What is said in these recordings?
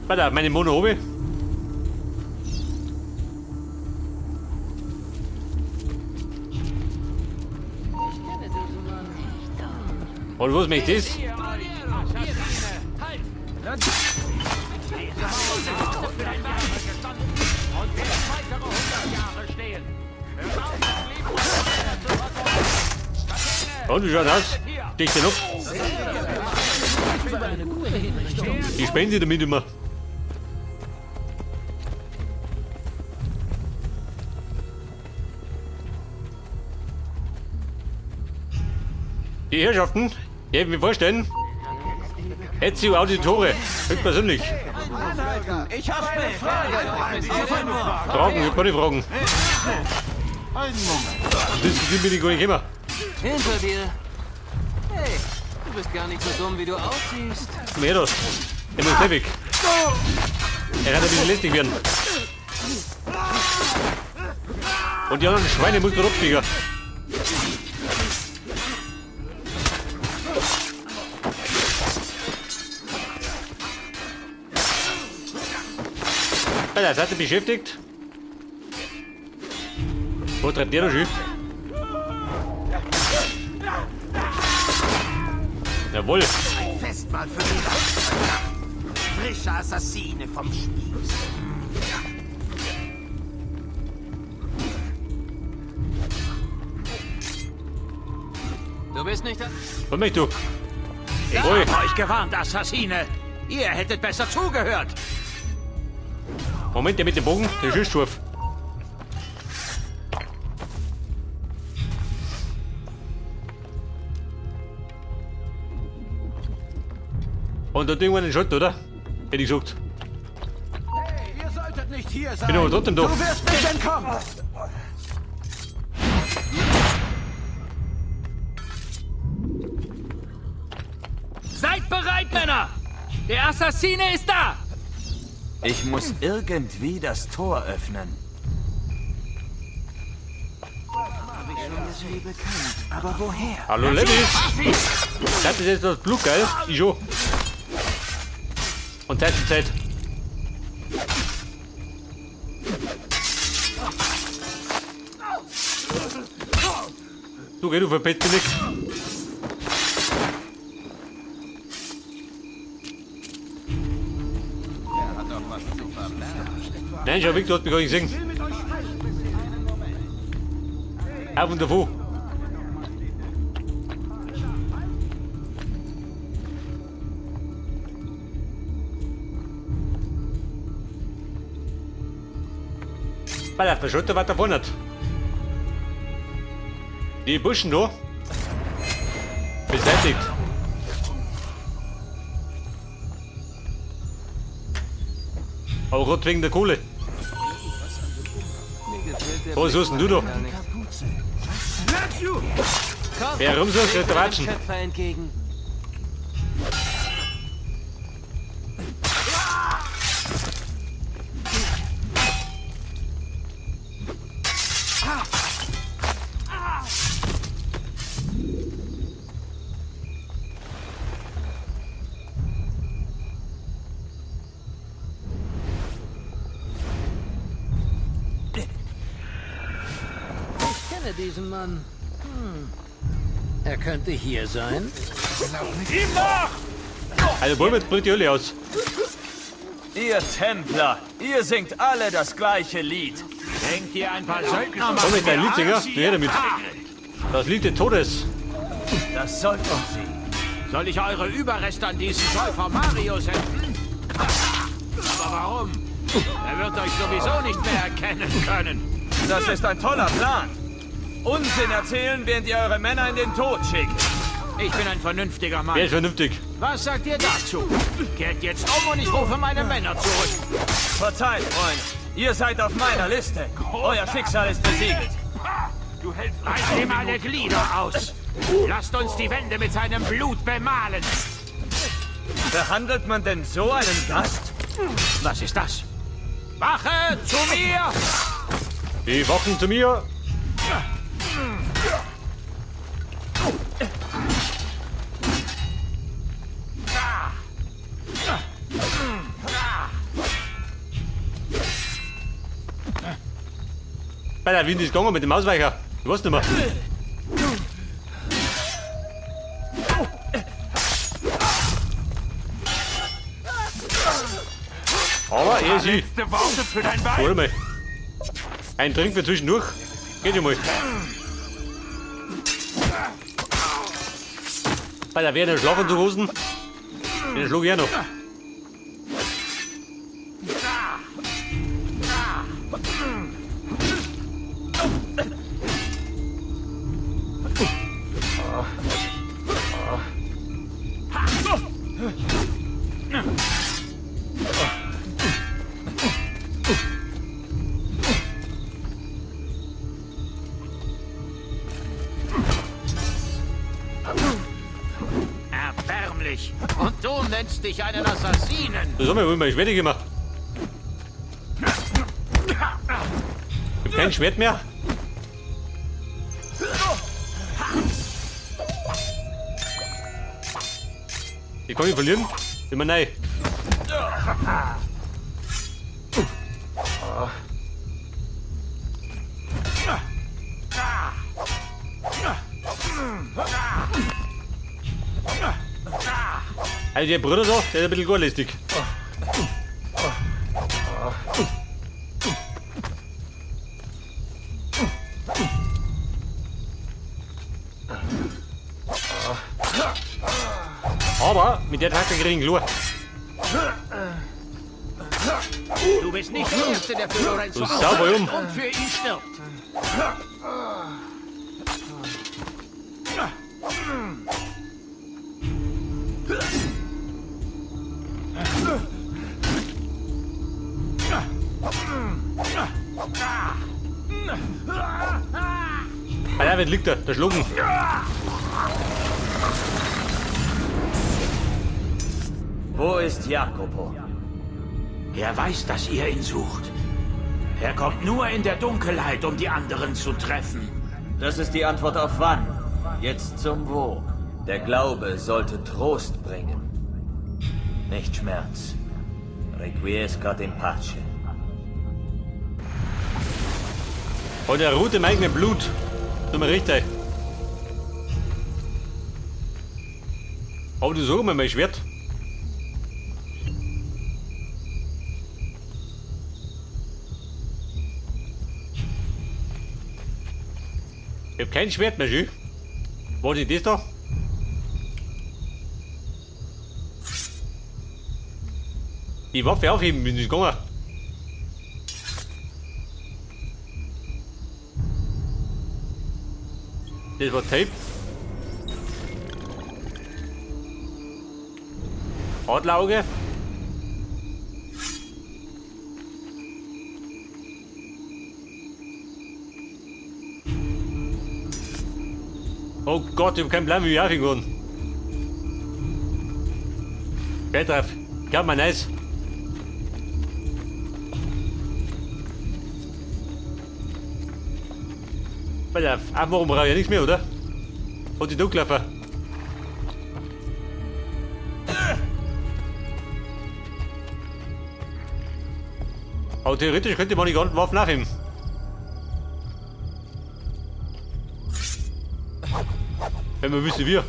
Warte, meine Mono oben. Und was möchte das? Und wie schaut aus? Dich denn ab? Die spenden sie damit immer. Die Herrschaften, die ich mir vorstellen, Ezio Auditore, höchstpersönlich. Ich habe eine Frage. Fragen, ich hab keine Fragen. Einen Moment. Das bin ich gar nicht gekommen. Hinter dir. Hey, du bist gar nicht so dumm, wie du aussiehst. Komm her da. Der muss gleich weg. Er kann ein bisschen lästig werden. Und die anderen Schweine muss man abkriegen. Alter, seid ihr beschäftigt? Wo treibt der da schon? Jawohl. Ein Festmahl für die Frische Assassine vom Spieß. Du bist nicht da. Was möchtest du? Ich Ui. habe euch gewarnt, Assassine. Ihr hättet besser zugehört. Moment, der mit dem Bogen, der ist scharf. Und da hat irgendwann einen Schalter, oder? Hätte ich gesagt. Hey, ihr solltet nicht hier sein. Bin aber trotzdem da. Du wirst nicht entkommen. Seid bereit, Männer! Der Assassine ist da! Ich muss irgendwie das Tor öffnen. Aber woher? Hallo Levis! Das ist jetzt das Blut, geil? Ich schon. Und Zeit zu Zeit. Du, geh, du verpetzt dich nicht. Nein, schau weg, du hast mich gar nicht gesehen. Auf und davon. Weil auf der Schotter weiter vorne. Die Burschen da. Beseitigt. Aber gerade wegen der Kohle. Was suchst denn du da? Wer rumsucht, kriegt der Watschen. Ich kenne diesen Mann. Er könnte hier sein. Also Wolmet bringt die Hölle aus. Ihr Templer, ihr singt alle das gleiche Lied. Denkt ihr, ein paar Söldner Komm mit deinem Liedsinger, du her damit. Das Lied des Todes. Das sollten sie. Soll ich eure Überreste an diesen Säufer Mario senden? Aber warum? Er wird euch sowieso nicht mehr erkennen können. Das ist ein toller Plan. Unsinn erzählen, während ihr eure Männer in den Tod schickt. Ich bin ein vernünftiger Mann. Wer ist vernünftig? Was sagt ihr dazu? Kehrt jetzt um und ich rufe meine Männer zurück. Verzeiht, Freund. Ihr seid auf meiner Liste. Euer Schicksal ist besiegelt. Du hältst Reißt ihm alle Glieder aus. Lasst uns die Wände mit seinem Blut bemalen. Behandelt man denn so einen Gast? Was ist das? Wache zu mir! Die Wachen zu mir! Bei der Wind ist gegangen mit dem Ausweicher. Ich weiß nicht mehr. Aber er ist Letzte Worte für dein Bein. Warte mal. Ein Trink für zwischendurch. Geht schon mal. Bei der Werner schlafen zu Hosen. Den schlug ich auch noch. Erbärmlich. Und du nennst dich einen Assassinen. Das haben wir wohl mein Schwert gemacht. Ich hab kein Schwert mehr. Ich kann mich verlieren. Immer nein. Also der Bruder da, der ist ein bisschen garlistig. Aber mit der Taktik krieg ich ihn klar. Du bist nicht der Erste, der für Lorenzo Du sauber um. und für ihn stirbt. Ah ja, wer liegt da? Der Schlucken. Wo ist Jacopo? Er weiß, dass ihr ihn sucht. Er kommt nur in der Dunkelheit, um die anderen zu treffen. Das ist die Antwort auf wann. Jetzt zum Wo. Der Glaube sollte Trost bringen, nicht Schmerz. Requiescat in pace. Und er ruht im eigenen Blut. Tut mir recht, ey. Aber du sag mal mein Schwert. Ich hab kein Schwert mehr, schön. Was ist das da? Die Waffe aufheben, bin ich gegangen. Das war Tape. Adlerauge. Oh Gott, ich hab keinen Plan, wie ich aufhören kann. Geh drauf. Glaub mir, nice. Bei der Aufmachung brauche ich ja nichts mehr, oder? Hat die durchgelaufen. Aber theoretisch könnte man die ganzen Waffen aufheben. Wenn wir wüssten, wie. Ja,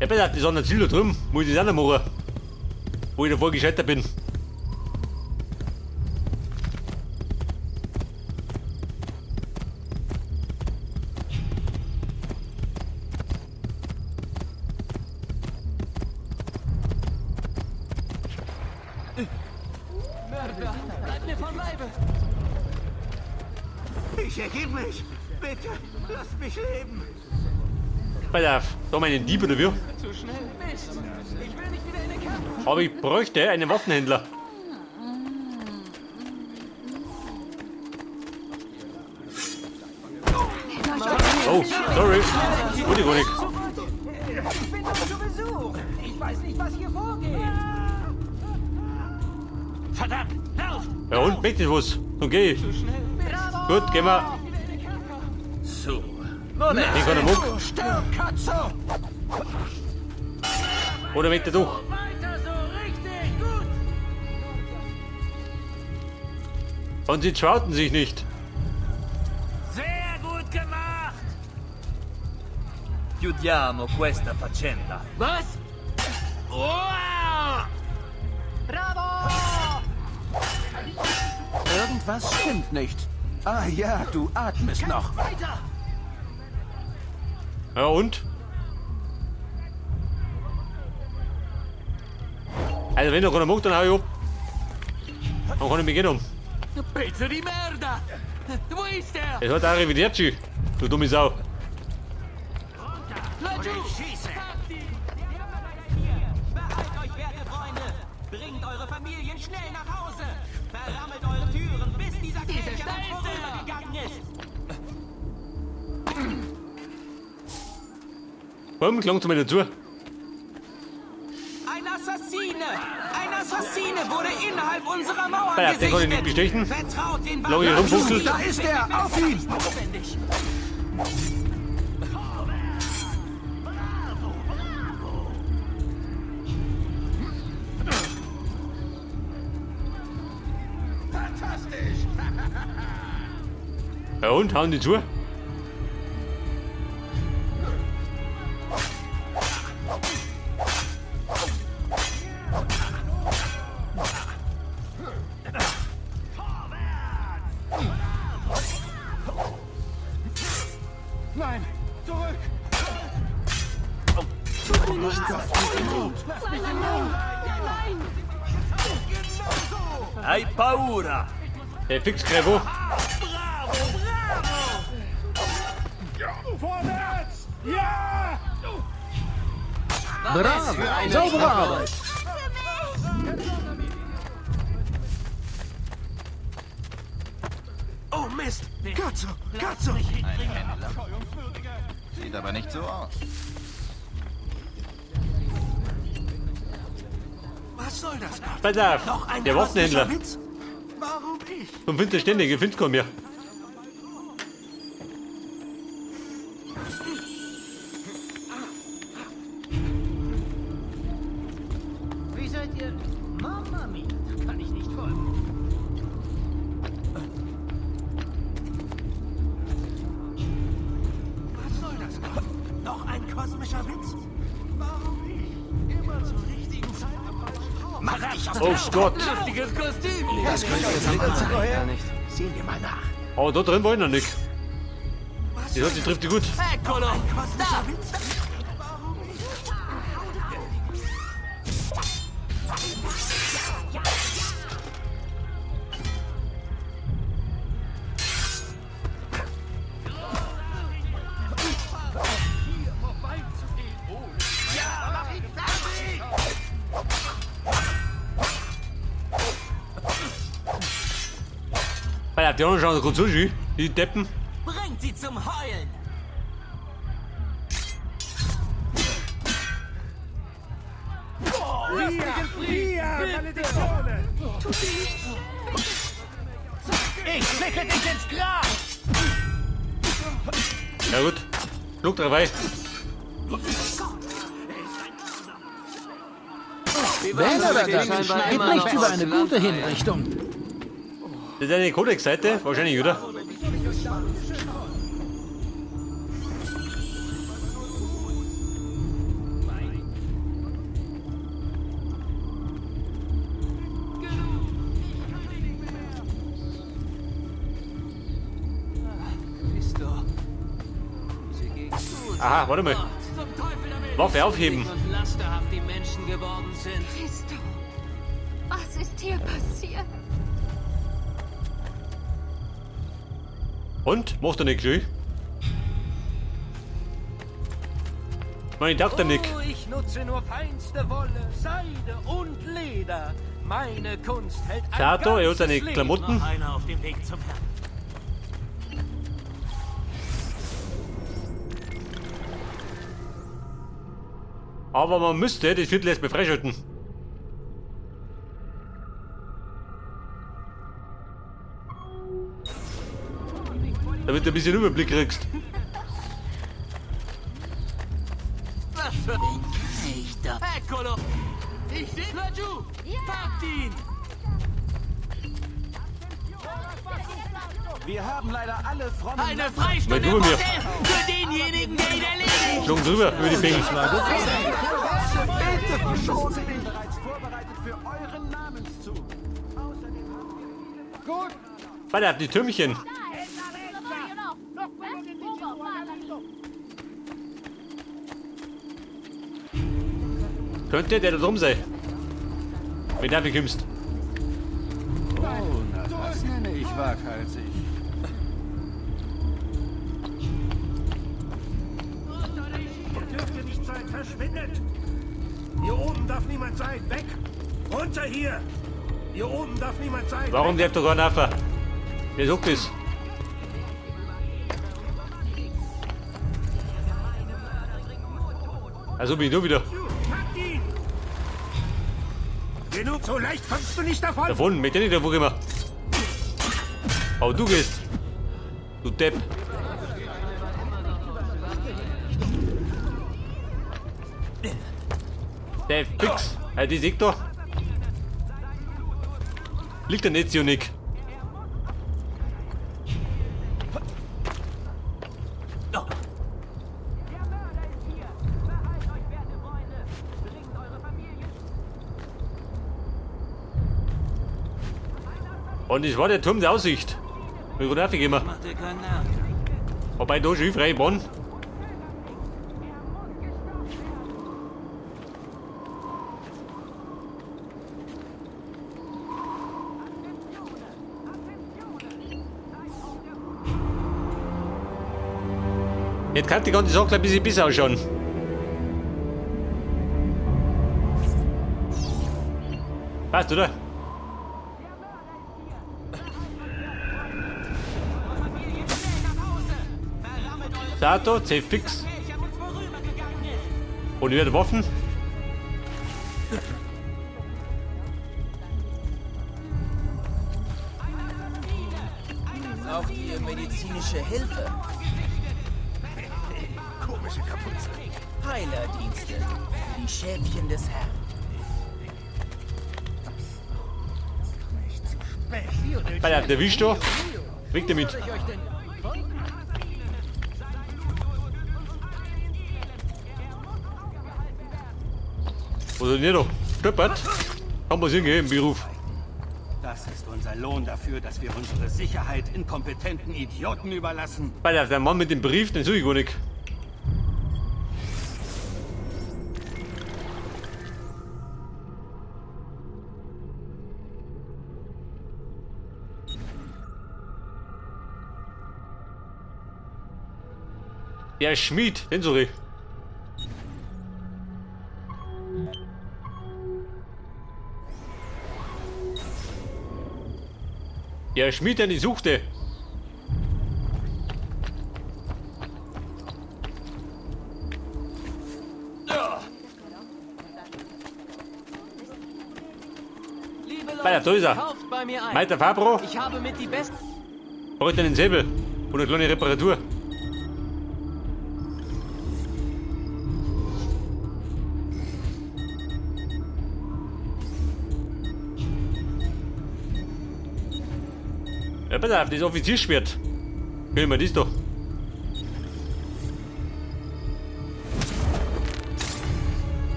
bitte, die sind Ziel da drüben. Muss ich das auch noch machen. Wo ich davor gescheitert bin. Bleib mir vom Leibe! Ich ergebe mich. Bitte, lasst mich leben. Pass auf, da meinen Dieb oder wie? Zu schnell. Mist! Ich will nicht wieder in den Kampf. Aber ich bräuchte einen Waffenhändler. Oh, sorry. Gute Gonik. Ich bin nur zu Besuch. Ich weiß nicht, was hier vorgeht. Verdammt, lauft! Ja und, möchte ich was? Dann geh ich. Gut, gehen wir. So. Den kann er Muck. Stirb, Katze! Oder mit der durch. Weiter so, richtig, gut! Und sie trauten sich nicht. Sehr gut gemacht! Chiudiamo questa faccenda. Was? Oh! Bravo! Irgendwas stimmt nicht. Ah ja, du atmest noch. Weiter! Ja und? Also wenn du keiner macht, dann hau ich ab. Dann kann ich mich gehen um. Pezzo di merda! Wo ist er? Es hat Arrivederci, du dumme Sau. Laggiù! Schieße! Beeilt euch, werte Freunde! Bringt eure Familien schnell nach Hause! Verrammelt eure Türen, bis dieser Kelch an uns vorübergegangen ist! Warum klang's mir dazu? Ein Assassine! Ein Assassine wurde innerhalb unserer Mauern Ja, den kann ich nicht gesichtet! bestechen. Vertraut den Lange rumfuchtelt. Da ist er! Auf ihn! Notwendig! Fantastisch! Ja und, hauen die zu? Nein! Zurück! Hai paura! Der fix Grevo. Vorwärts! Ja! Bravo! Saubere Arbeit! Oh Mist! Katze! Katze! Sieht aber nicht so aus. Was soll das, Gott? Pass auf, Noch ein der kosmischer Waffenhändler. Witz? Warum ich? Vom findest du ständig, ich find's keinen mehr. Wie seid ihr? Mamma mia, da kann ich nicht folgen. Was soll das, Gott? Noch ein kosmischer Witz? Warum ich? Immer zur richtigen Zeit am falschen Ort. Mach dich auf Oh Gott. Lustiges Kostüm! Das könnte jetzt am Ort sein. Gar nicht. Sehen wir mal nach. Aber da drin wollen noch nicht. Was Die soll Leute trifft die gut. Eccolo! kosmischer Witz? Warum ich? Weil die anderen schauen gut zu, schön. Die Deppen. Bringt sie zum Heulen! Via! Maledizione! Ich schicke dich ins Grab! Ja gut. Schluck dabei. Wähler dagegen schneiden nichts über eine gute Hinrichtung. Das ist eine Codex-Seite, wahrscheinlich, oder? Bist du? Diese Gegend. Aha, warte mal. Zum Teufel damit! Waffe aufheben. Und lasterhaft die Menschen geworden sind. Christo, was ist hier passiert? Und? Macht er nichts, schön? Meine, ich dachte nicht. Oh, ich nutze nur feinste Wolle, Seide und Leder. Meine Kunst hält ein Sato, er hat ganzes seine Leben. Klamotten. Noch einer auf dem Weg zum Herrn. Aber man müsste das Viertel erst mal freischalten. Damit du ein bisschen Überblick kriegst. Echt Da. Eccolo! Ich sehe laggiù! Packt ihn! Wir haben leider alle frommen... Eine Freistunde im Hotel für denjenigen, der ihn erledigt! Schwung drüber über die Ping. Bitte verschone mich! Bereits vorbereitet für euren Namenszug. Außerdem haben wir viele... Gut! Warte, die Türmchen. Könnte der da drum sein? Wenn du kommst. Oh, na, das nenne ich waghalsig. Ihr dürft hier nicht sein! Verschwindet! Hier oben darf niemand sein! Weg! Runter hier! Hier oben darf niemand sein! Warum darf da gar nicht? Wer sagt das? Also bin ich da wieder. Genug, so leicht kommst du nicht davon! Davon, mit denen davon immer. Aber du gehst. Du Depp. Der fix. Die sieht da. Liegt der nicht so nicht. Und das war der Turm der Aussicht. Wie nervig immer. Wobei da schon frei waren. Jetzt kann die ganze Sache ein bisschen besser ausschauen. Passt, oder? Sato, C fix. Und wieder Waffen. Braucht ihr medizinische Hilfe? Komische Kapuze. Heilerdienste für die Schäfchen des Herrn. Bei der erwischt da. Weg damit. Wo soll denn da? Steppert. Kann man hingehen im Beruf. Das ist unser Lohn dafür, dass wir unsere Sicherheit inkompetenten Idioten überlassen. Bei der Mann mit dem Brief, den suche ich gar nicht. Der Schmied, den suche ich. Der Schmied, den ich suchte. Liebe Bei der Leute, da ist er. kauft bei mir ein. Meister Fabro. Ich habe mit die besten... Braucht einen Säbel und eine kleine Reparatur. Ja, pass auf, das Offiziersschwert. Können wir das doch.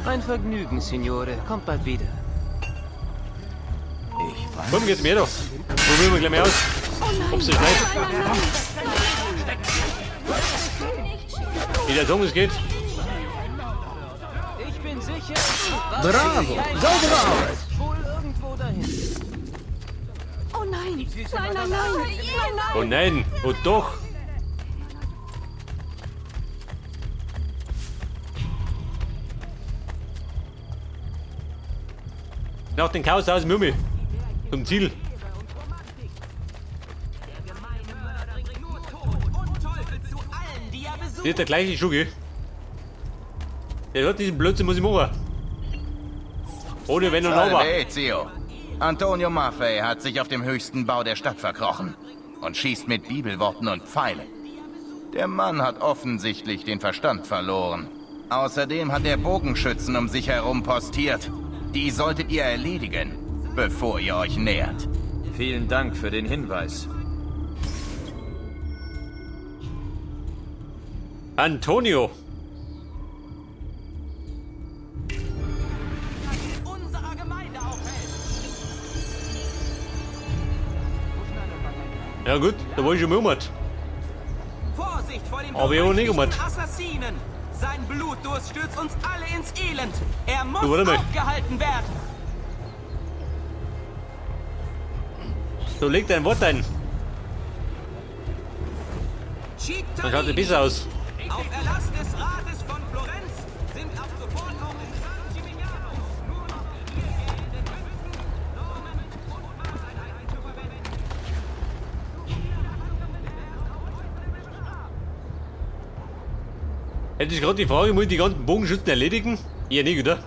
Ein Vergnügen, Signore. Kommt bald wieder. Komm, geht's mir doch. Probieren wir gleich mal aus. Ob's so schneit. Ich der sagen, es geht. Ich bin sicher. Bravo! Saubere Arbeit! Wohl irgendwo dahin. Oh nein! Nein, nein, nein! Nein, nein! Oh nein! Oh doch! Nach dem Chaos aus Mummi. Zum Ziel. Das ist der gleiche Schuh, gell? Der hat diesen Blödsinn, muss ich machen. Ohne Wenn und Aber. Salve, Ezio. Antonio Maffei hat sich auf dem höchsten Bau der Stadt verkrochen und schießt mit Bibelworten und Pfeilen. Der Mann hat offensichtlich den Verstand verloren. Außerdem hat er Bogenschützen um sich herum postiert. Die solltet ihr erledigen, bevor ihr euch nähert. Vielen Dank für den Hinweis. Antonio. Unserer Gemeinde aufhält. Ja gut, da war ich schon mal. Vorsicht vor dem Aber ich hab nicht berüchtigten gemacht. Assassinen. Sein Blutdurst stürzt uns alle ins Elend. Er muss Du, warte mal. aufgehalten werden. So, leg dein Wort ein. Dann schaut es besser aus. Auf Erlass des Rates von Florenz sind ab sofort auch in San Gimignano nur noch die hier geltenden Münzen, Normen und Maßeinheiten zu verwenden. Hätte ich gerade die Frage, muss ich die ganzen Bogenschützen erledigen? Eher nicht, oder?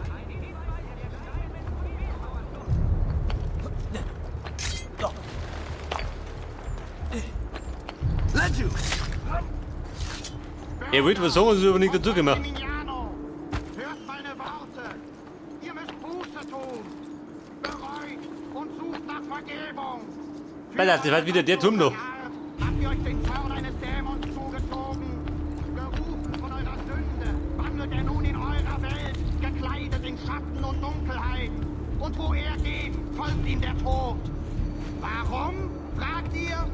Er wollte was sagen, ist aber nicht dazugekommen. Hört meine Worte! Ihr müsst Buße tun! Bereut und sucht nach Vergebung! Alter, das war wieder der Turm da. Habt ihr euch den Zorn eines Dämons zugezogen? Gerufen von eurer Sünde, wandelt er nun in eurer Welt, gekleidet in Schatten und Dunkelheit. Und wo er geht, folgt ihm der Tod. Warum, fragt ihr?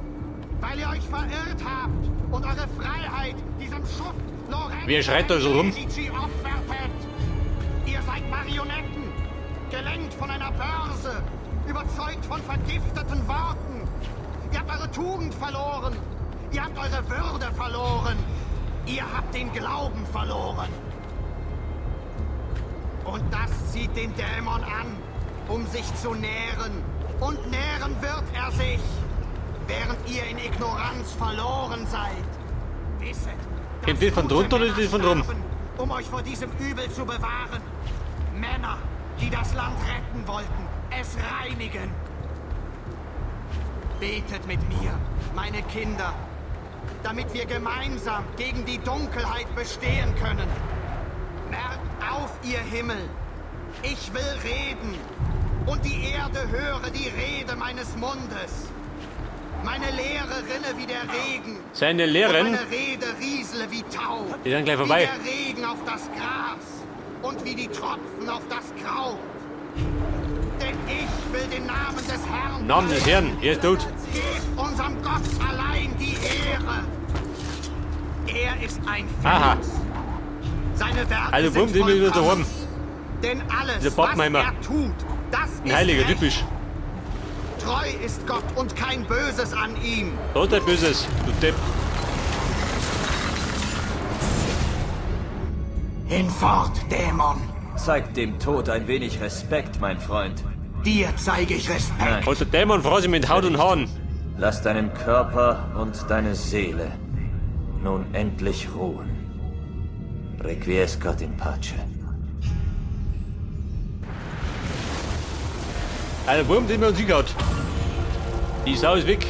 Weil ihr euch verirrt habt und eure Freiheit diesem Schuft Lorenzo Wer schreit da so rum? Medici opfertet. Ihr seid Marionetten, gelenkt von einer Börse, überzeugt von vergifteten Worten. Ihr habt eure Tugend verloren. Ihr habt eure Würde verloren. Ihr habt den Glauben verloren. Und das zieht den Dämon an, um sich zu nähren. Und nähren wird er sich, während ihr in Ignoranz verloren seid. Wisset, Kommt das von drunter oder ist das von drum? um euch vor diesem Übel zu bewahren. Männer, die das Land retten wollten, es reinigen. Betet mit mir, meine Kinder, damit wir gemeinsam gegen die Dunkelheit bestehen können. Merkt auf, ihr Himmel! Ich will reden, und die Erde höre die Rede meines Mundes. Meine Lehre rinne wie der Regen. Seine Lehren? Und meine Rede riesele wie Tau. Die sind gleich vorbei. Wie der Regen auf das Gras und wie die Tropfen auf das Kraut. Denn ich will den Namen des Herrn. Namen des Herrn, er ist tot. Gebt unserem Gott allein die Ehre. Er ist ein Fels. Aha. Seine Werke Also, sind bumm, den will ich wieder vollkommen. haben. Denn alles, Dieser was Pappenheimer. er tut, das Ein ist Heiliger, recht. typisch. Treu ist Gott und kein Böses an ihm. Da ist der Böses, du Depp. Hinfort, Dämon! Zeig dem Tod ein wenig Respekt, mein Freund. Dir zeige ich Respekt. Nein. Und der Dämon fraß ihn mit Haut und Haaren. Lass deinen Körper und deine Seele nun endlich ruhen. Requiescat in pace. Alter, Wurm, den wir uns hingehauen. Die Sau ist weg.